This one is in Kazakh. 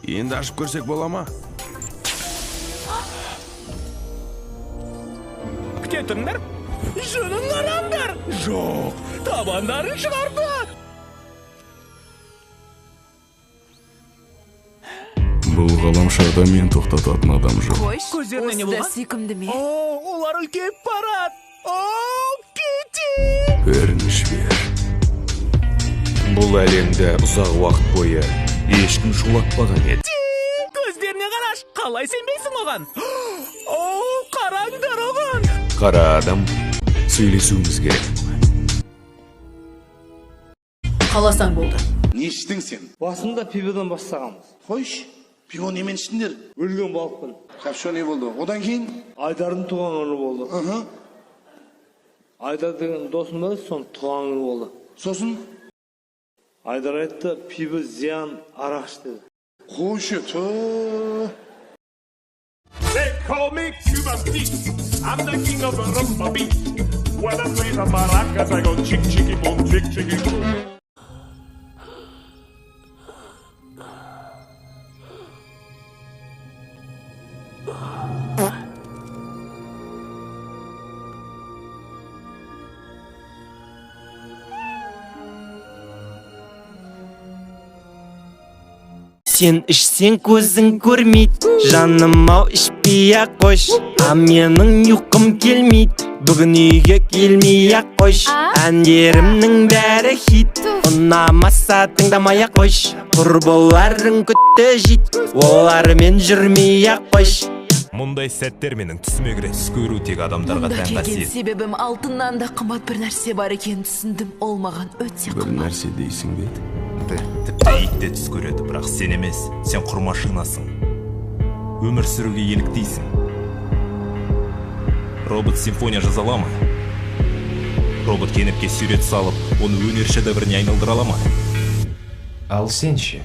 Енді ашып көрсек бола ма? Күте тұрыңдар. Жүнін қараңдар. Жоқ, табандарын шығарды. Бұл ғаламшарда мен тоқтататын адам жоқ. Қойшы, Көздеріне не осы да болған? сүйкімді ме? О, олар үлкейіп барады. О, Кити! Бәрін жібер. Бұл әлемді ұзақ уақыт бойы ешкім шулатпаған еді. Көздеріне қараш, қалай сенбейсің оған? О, қараңдар оған! Қара адам, сөйлесуіміз керек. Қаласаң болды. Не іштің сен? Басында пиводан бастағанбыз. Қойшы, пиво немен іштіңдер? Өлген балықпын. Хорошо, не болды? Одан кейін? Айдардың туған күні болды. Айдар деген досым бар, соның туған күні болды. Сосын? Айдар айтты, пиво зиян, арақ іш деді. Қойшы, тө. They call me Cuban Pete. I'm the king of the rumba beat. When I play the maracas, I go chick chicky boom, chick chicky boom. Сен ішсең көзің көрмейді, жаным ау, ішпей ақ қойшы. А менің ұйқым келмейді, бүгін үйге келмей ақ қойшы. Әндерімнің бәрі хит, ұнамаса тыңдамай ақ қойшы. Құрбыларың күтті жит, олармен жүрмей ақ қойшы. Мұндай сәттер менің түсіме кіреді. Түс көру тек адамдарға Мұнда тән келген қасиет. себебім алтыннан да қымбат бір нәрсе бар екенін түсіндім. Ол маған өте Бір қымбат. нәрсе дейсің бе? Тіпті ит те түс көреді, бірақ сен емес, сен құр машинасың. Өмір сүруге еліктейсің. Робот симфония жаза ала ма? Робот кенепке сурет салып, оны өнер шедевріне айналдыра ала ма? Ал сен ше?